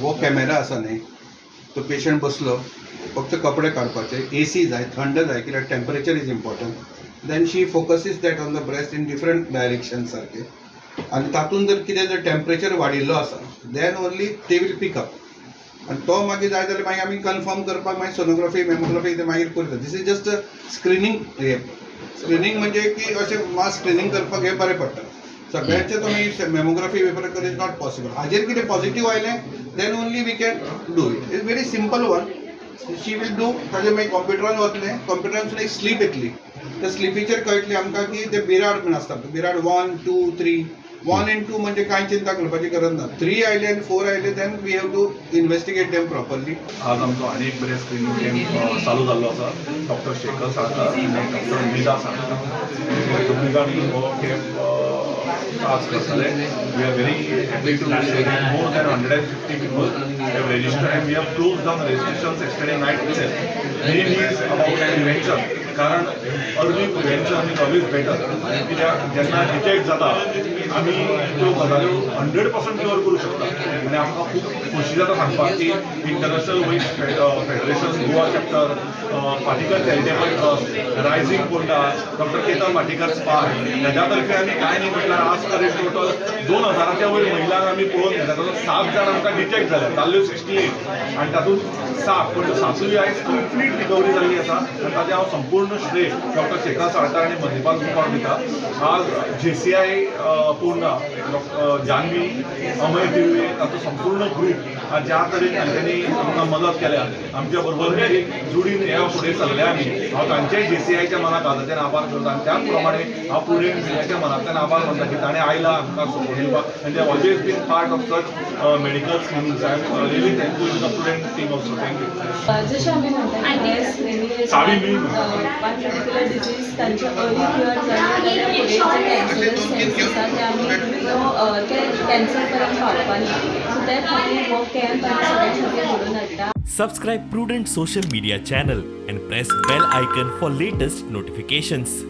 हो कॅमेरा आसा न्ही, तो पेशंट बसलो, फक्त कपडे काडपाचे, एसी जाय, थंड जाय, कित्याक temperature is important. Then she focuses that on the breast in different direction सारके आनी तातूंत जर कितें जर टेम्परेचर वाडिल्लो आसा, then only they will pick up. आनी तो मागीर जाय जाल्यार मागीर आमी कन्फर्म करपाक मागीर सोनोग्राफी, मेमोग्राफी ते मागीर करता. This is just screening. हे स्क्रिनींग म्हणजे की अशें मास स्क्रिनींग करपाक हें बरें पडटा. सगळ्यांचे तुमी मेमोग्राफी पेपर कर is not possible. हाजेर कितें पॉझिटीव आयलें, then only we can do it. It's very simple one she will do. ताजेर मागीर कॉम्प्युटरान वतलें, कॉम्प्युटरानसून एक स्लीप येतली. त्या स्लिपीचेर कळटलें आमकां की ते बिराड म्हण आसता, BI-RADS 1, 2, 3. 1 and 2 म्हणजे कांय चिंता करपाची गरज ना. थ्री आयले आनी फोर आयले, then we have to investigate them properly. आज आमचो आनी एक ब्रेस्ट स्क्रिनींग कॅम्प चालू जाल्लो आसा. डॉक्टर शेखर साळकार आनी डॉक्टर मेधा साळकार, दोनूय जाणी हो कॅम्प आज करतले. We are very happy to say more than 150 people have registered and we have closed down registrations yesterday night itself. Main is about prevention, कारण early prevention is always better, कित्याक जेन्ना detect जाता, आमी त्यो गजाल्यो 100% cure करूं शकता. आनी आमकां खूब खोशी जाता सांगपाक की international Vaishya federation Goa chapter, Patikar charitable trust, rising Ponda, doctor Ketan Bhatikar स्पा हेज्या तर्फे आमी कांय न्ही म्हटल्यार आज तरेन टोटल 2000च्या वयर महिलांक आमी पळोवन घेतला. तातूंत सात जाण आमकां डिटेक्ट जाल्या, जाल्ल्यो 68 आनी तातूंत सात, पूण सातूय आयज कंप्लीट रिकवरी जाल्ली आसा. आनी ताचें हांव संपूर्ण श्रेय डॉक्टर शेखर साळकार आनी मधुपाल मुखार दिता. आज जेसीआय पोंडा, जान्हवी, अमय तिळवे, ताचो संपूर्ण ग्रूप आज ज्या तरेन तांच्यांनी आमकां मदत केल्या, आमच्या बरोबर एक जुडीन ह्या फुडें सरले आमी, हांव तांचेय जेसीआयच्या मनात काळजाच्यान आभार करता. आनी त्याच प्रमाणे हांव पुणे मिडियाच्या मनांतल्यान आभार मानता की ताणें आयला आमकां सपोर्ट दिवपाक आनी they always been part of such medical screenings. I am really thankful to the Prudent team also. Thank you. जशें आमी म्हणटा, ब्रेस्ट स्क्रिनींग सावी मी. वन पर्टिक्युलर डिजीज तांचे अर्ली क्युअर जालें जाल्यार फुडें जे कॅन्सरस सेल्स आसा ते आमी ते कॅन्सर पर्यंत पावपा ना. सो ते खातीर हो कॅम्प आमी सगळ्यां खातीर घडोवन हाडटा. Subscribe Prudent social media channel and press bell icon for latest notifications.